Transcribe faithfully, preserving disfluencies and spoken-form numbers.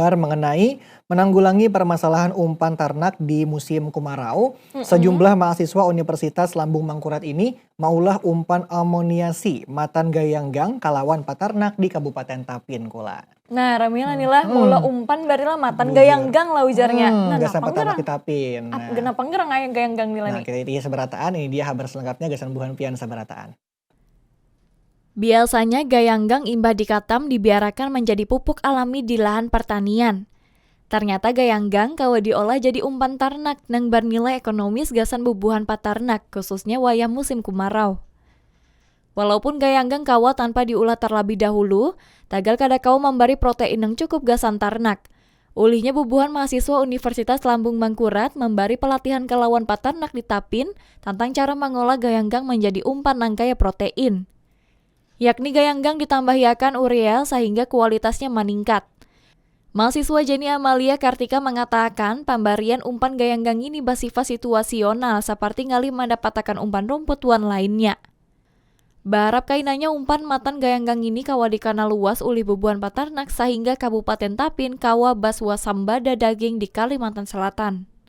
Mengenai menanggulangi permasalahan umpan ternak di musim kemarau, sejumlah mahasiswa Universitas Lambung Mangkurat ini maulah umpan amoniasi matan gayanggang kalawan patarnak di Kabupaten Tapin kula. Nah, rami lah nih lah, maulah umpan bari lah matan gayanggang lah ujarnya. Nah, gasan patarnak di Tapin. Nah. Genapa ngerang gayanggang nih lah nih? Nah, kita itu ya seberataan, ini dia habar selengkapnya gasan buhan pian seberataan. Biasanya gayanggang imbah dikatam dibiarakan menjadi pupuk alami di lahan pertanian. Ternyata gayanggang kawa diolah jadi umpan tarnak nang barnilai ekonomis gasan bubuhan patarnak, khususnya wayah musim kumarau. Walaupun gayanggang kawa tanpa diulah terlebih dahulu, tagal kada kawa mambari protein nang cukup gasan tarnak. Ulihnya bubuhan mahasiswa Universitas Lambung Mangkurat mambari pelatihan kalawan patarnak di Tapin tentang cara mangolah gayanggang menjadi umpan nang kaya protein. Yakni gayanggang ditambahiakan urea sahingga kualitasnya maningkat. Mahasiswa Jenny Amalia Kartika mengatakan pambarian umpan gayanggang ini basifat situasional seperti ngalih mandapatakan umpan rumput wan lainnya. Barap kainanya umpan matan gayanggang ini kawa dikana luas ulih bubuhan patarnak sahingga Kabupaten Tapin kawa baswasambada daging di Kalimantan Selatan.